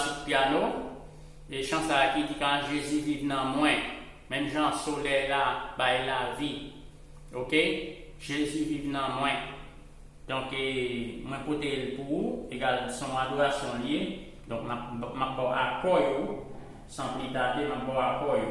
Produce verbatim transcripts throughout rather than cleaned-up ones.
sou pyano. E chan sa a ki di kan Jezi viv nan mwen. Menm jan solèy la bay lavi. Oke? Jezi viv nan mwen. Donk, e, mwen pote l pou ou, egal se yon adorasyon li ye. Donk, m ap, m ap ba w akò yo, san pli tade, m ap ba w akò yo.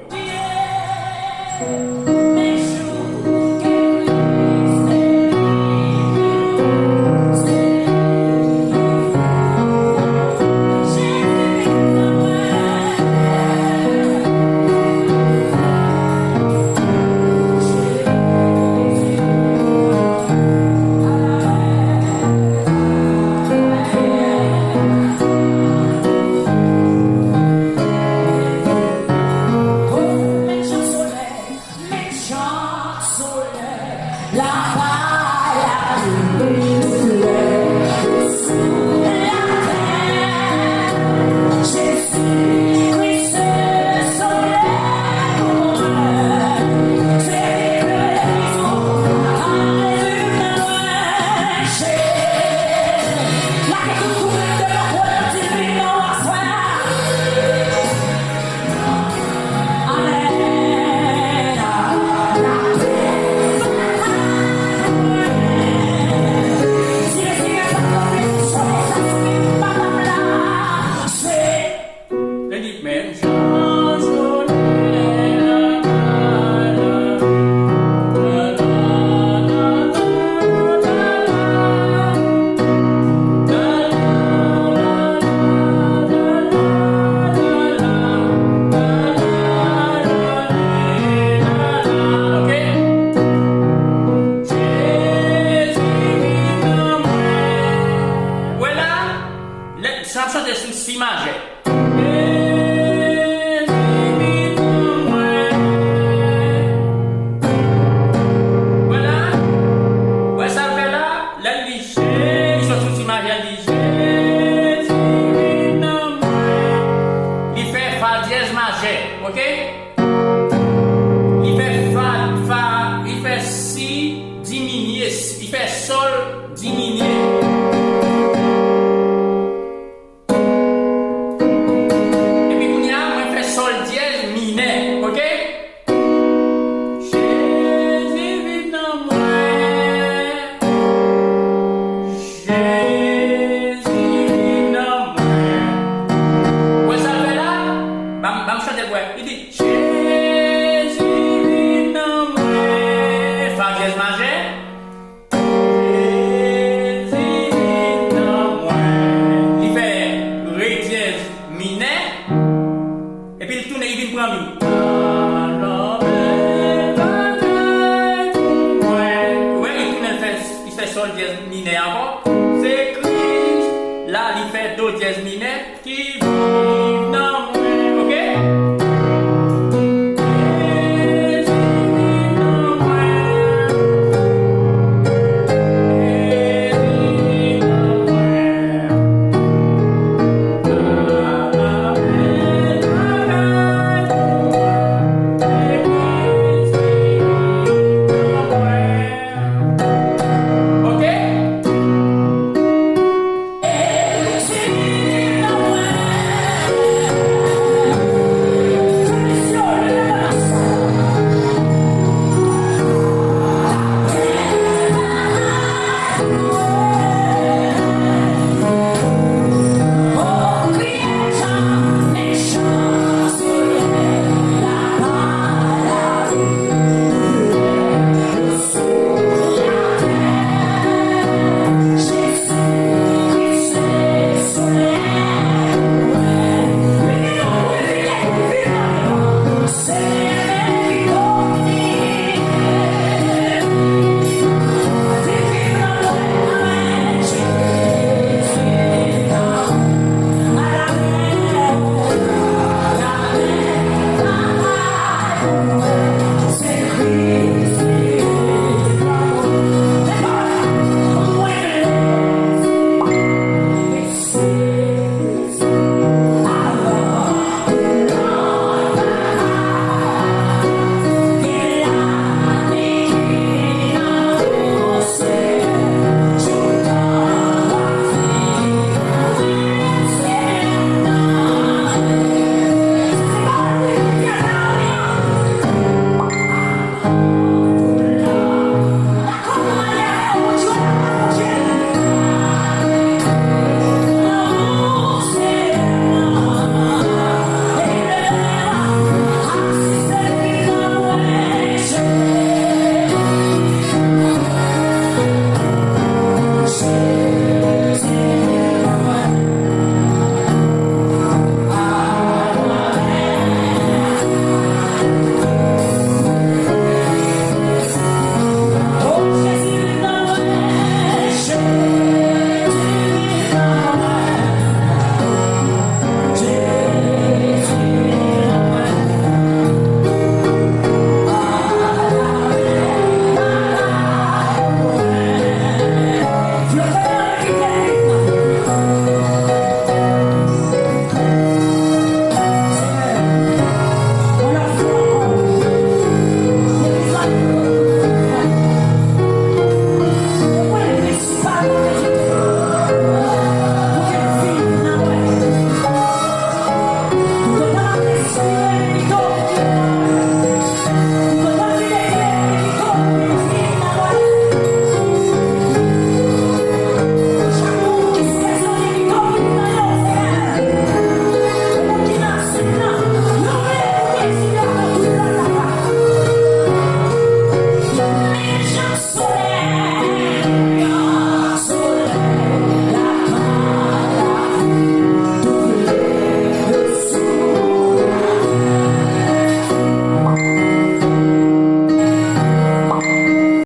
Oke? Jezi vin nan mwen. Wè la, lè, sa chante sou si majè. Jezi vin nan mwen. Wè la, wè sa l fè la, lè l di Je, li sot sou si majè, li di Jezi vin nan mwen. Li fè fa dyèz majè, oke? Li fè fa, fa, li fè si diminye, li fè sòl diminye. Epi kounye a, mwen fè sòl dyèz minè, oke? Jezi vin nan mwen. Jezi vin nan mwen. Wè sa l fè la? Ban m, ban m chante pou wè. Li di, Jezi vin nan mwen. Fa dyèz majè. Jezi vin nan mwen. Li fè re dyèz minè. Epi l tounen, li vin pran mi. Alò, bèl bagay pou mwen. Wè, li tounen, l fè, li fè sòl dyèz minè ankò. Se Kris. La, li fè do dyèz minè.